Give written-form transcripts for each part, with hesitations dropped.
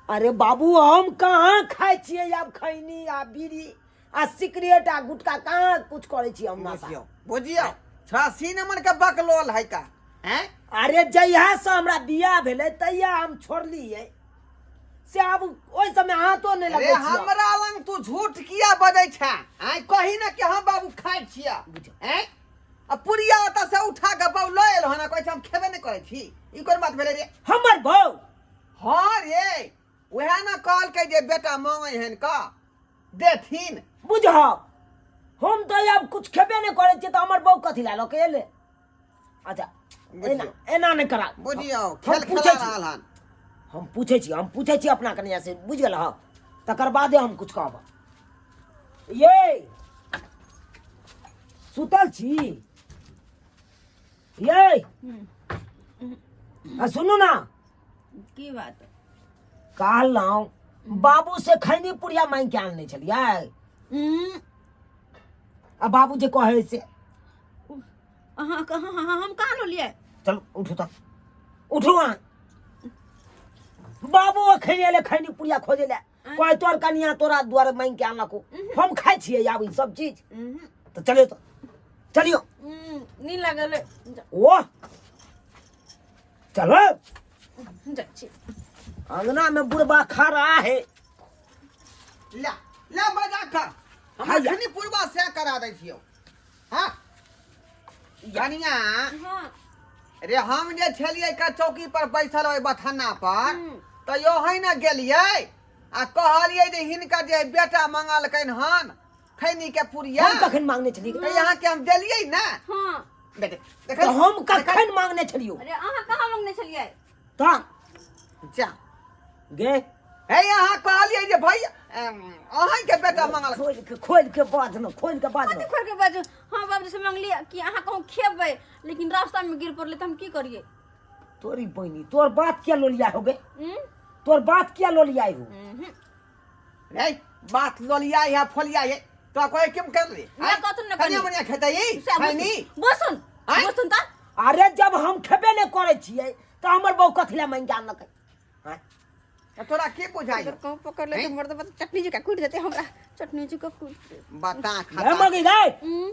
अरे बाबू, हम कहाँ खाइ छियै आब खैनी आ बीड़ी आ सिगरेट आ गुटखा? कहाँ कुछ करै छियै हम नशा? बुझियौ, बुझियौ, 86 नंबर के बकलोल है का हैं। अरे जहिया से हमरा बियाह भेलै तहिया हम छोड़लियै से, आब ओहि समय हाथो नहि अरे लगबै छियै। हमरा लंग तू झूठ किया बजै छै? आँय, कही ना कि हम बाबू खाइ छियै। बुझियौ। आँय, आ पुरिया ओतऽ से उठा के बाबू लऽ एल हन, कहै छै हम खेबे नहि करै छी। ई कोन बात भेलै रे? हमर बौ? हँ रे, उएह ने कहलकै जे बेटा मांगै हन का देथिन। बुझब, हम तऽ आब कुछ खेबे नहि करै छियै तऽ हमर बहू कथी लए लऽ के एलै? अच्छा, एना बुझियौ। एना नहि करा। बुझियौ, हम खेल पूछै खेला छी। रहल हन। हम पूछै छी अपना कनिया से, बुझि गेल? हँ, तकर बादे हम कुछ कहब। ये सुतल छी ये? आ सुनू ना। की बात? कहलहुँ, बाबू से खैनी पुड़िया मांगि के आनने छलियै? आ बाबू जे कहै से? अहाँ कहाँ? हम कहाँ लोलियै? चलू, उठू तऽ, उठू अहाँ। बाबू अखन एलै खैनी पुड़िया खोजे लए, कहै तोर कनिया तोरा दुआरे मांगि के आनलको। हम खाइ छियै आब ई सब चीज? तऽ चलियौ, तऽ चलियौ। नींद लागल अइ। ओह, चलो। जाइ छी। अंगना में बुढ़बा खा रहा है। ला ला, बजा कर हम हैया। अखनी पुरबा से करा दै छियौ। हाँ कनिया। हाँ। रे, हम जे छलियै का चौकी पर बैसल ओहि बथाना पर, तऽ यो है ने गेलियै आ कहलियै जे हिनका जे बेटा मंगलकनि हन खैनी के पुरिया। हम कखन मांगने छलियै? तऽ यहाँके हम देलियै ने। हाँ। देख देख। तऽ हम कखन मांगने छलियौ? अरे, अहाँ कहाँ मांगने छलियै? तऽ जा। गे। हे, यहाँ कहलियै जे भाई अहाँके बेटा मंगल। खोल के, खोल के बाज न, खोल के बाज कथी न। खोल के बाजू? हाँ, बाबूजी से मांगलियै कि अहाँ कहूँ खेबै, लेकिन रास्ता में गिर पड़लै तऽ हम की करियै? तोरी बहिनी, तोर बात क्या लोलिया हो गए? हम्म? तोर बात क्या लोलिया हो? हम्म। रे, बात लोलिया है, फोलिया है तो कोई क्यों कर रे? ना कथु न कनिया करी। मनिया खेतै ई से खैनी? बसुन। आँय? बसुन तऽ। अरे, जब हम खेबे नहि करै छियै तऽ हमर बहू कथी लए मांगि के आनलकै? आँय? तऽ तोरा की बुझाइ? अगर कहूँ पकड़ ले तऽ मर्द चटनी जकाँ कूटि देतै हमरा, चटनी जकाँ कूटि। बता। गे। खाता। मगी गए। हम्म,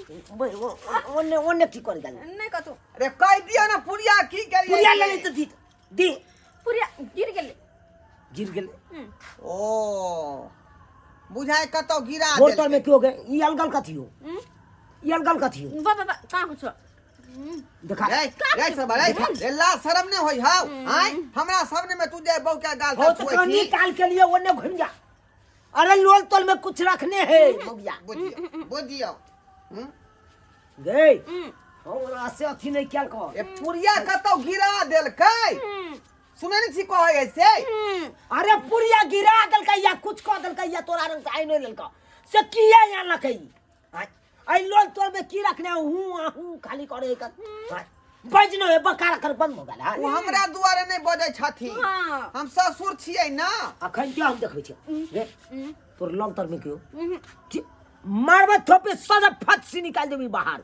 ओने ओने की करी गेल? नहि कतौ। रे, कहि दियौ ने पुरिया की करियै। पुरिया लेली तऽ दी दी। पुरिया गिर गेलै। गिर गेलै। ओ बुझाइ कतौ गिरा होटल में देलकै। क्यों गए? ई अलगल कथी हो? हम्म? ई अलगल कथी हो? बा बा बा, कहाँ कुछो। देखा। रे रे सब रे रे, ला शरम नहि होइ हौ? आँय, हमरा सामने में तू जे बहू के गाल हो से तो छुए कनी छी। काल के लिए ओने घूम जा। अरे, लोल तोल में कुछ रखने है मौगिया। बुझियौ, बुझियौ। हम्म? गए, हमरा से अथी नहीं क्या कर। ए, पुरिया कतौ गिरा देलकै, सुनै नहि छी कहै है से। अरे, पुरिया गिरा देलकै या कुछ कह देलकै या तोरा रंग से आइ नहीं लेलका से किया यहाँ लकै? आई लोल तोल में की रखने हूँ आहूँ खाली करे कर बजनो है, बकार कर बंद हो गेल। ओ हमरा दुआरे नहि बजै छथिन। हाँ। हम ससुर छियै ना। अखन क्या हम देखबै छियै रे, तोर लग तर में क्यों मारबै थोपे सजा फट से निकाल देबी बाहर।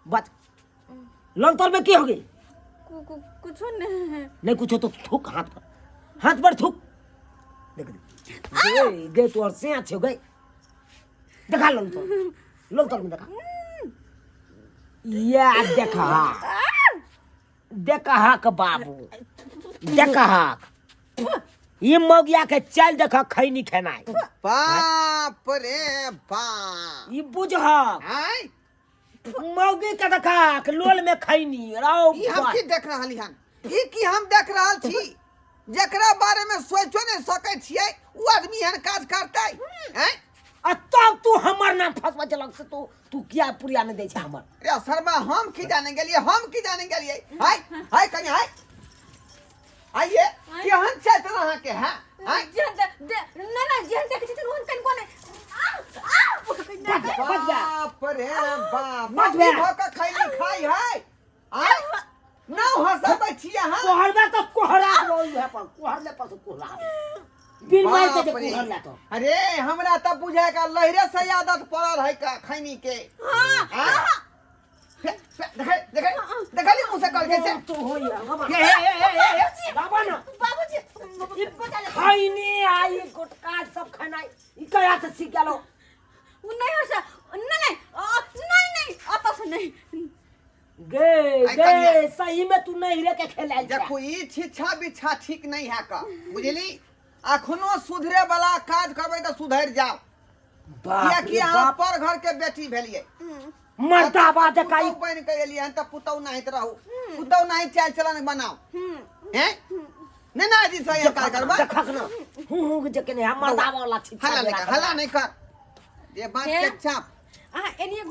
बच, लग तर में की हो गई? कुछो नहीं। नहीं कुछ हो तो थूक हाथ पर, हाथ पर थूक। देख देख, गे गे, तोर से अच्छे हो गए। देखा लोल तो, लोल तर में देखा या देखा, देखा के बाबू, देखा ई मौगिया के चल देख खैनी खेनाइ। बाप रे बाप। ई बुझ। आँय? मौगी के देखा के लोल में खैनी राव। ई हम की देख रहली हन? ई की हम देख रहल छी? जेकरा बारे में सोचो नहीं सकै छियै उ आदमी एहन काज करतै? हैं? आ तब तू हमर नाम फसवा चलक से तू तू किया पुरिया नहीं दै छै हमर? रे शर्मा, हम की जाने गेलियै, हम की जाने गेलियै? हाय हाय कनि हाय, आइए, केहन छै तोरा अहाँके? हैं, आँय? जेहन नहि नहि, जेहन देखै छी ओहन कनिको नहि। आ, आ, बच गया। बाप रे बाप। बच गया। भऽ कऽ खैनी खाइ है? आँय, नाव हँसबै छी अहाँ? कोहरबे तो कोहरा देबो इहे पर, कोहरले पर से कोहरा बिन मार के जे बाप रे। कोहर ला तो। अरे, हमरा तऽ बुझाय का लहरे से आदत पड़ल है का खैनी के। हाँ। आँय? देखै देखै, देखली मुँह से कहलकै से। तो होइया बाबा। हे हे हे हे हे। बाबा ना। बाबूजी। ई खैनी आ ई गुटखा सब खेनाइ ई कहिया से सीख गेलो? ओ नहीं हो से नहीं नहीं नहीं नहीं अतः से नहीं। गे आई गे कन्या। सही में तू नहीं रे के खेलायल छै। देखू ई छिच्छा बिच्छा ठीक नहीं है का, बुझली? अखनो सुधरे वाला काज करबै तऽ सुधरि जाओ। बाप कियाकि रे अहाँ बाप। पर घर के बेटी भेलियै। मर्दाबा जकाँ ई पुतहु बनि के एलियै हन तऽ पुतहु नाहित रहू, पुतहु नाहित चालि चलन बनाउ। हैं नहीं ना जी सही काज करबै। देखक ना हूँ हूँ जे केने हम मर्दाबा वाला छिच्छा हल्ला नहीं कर, हल्ला नहीं कर, जे बात के चाप। अहाँ एनिए।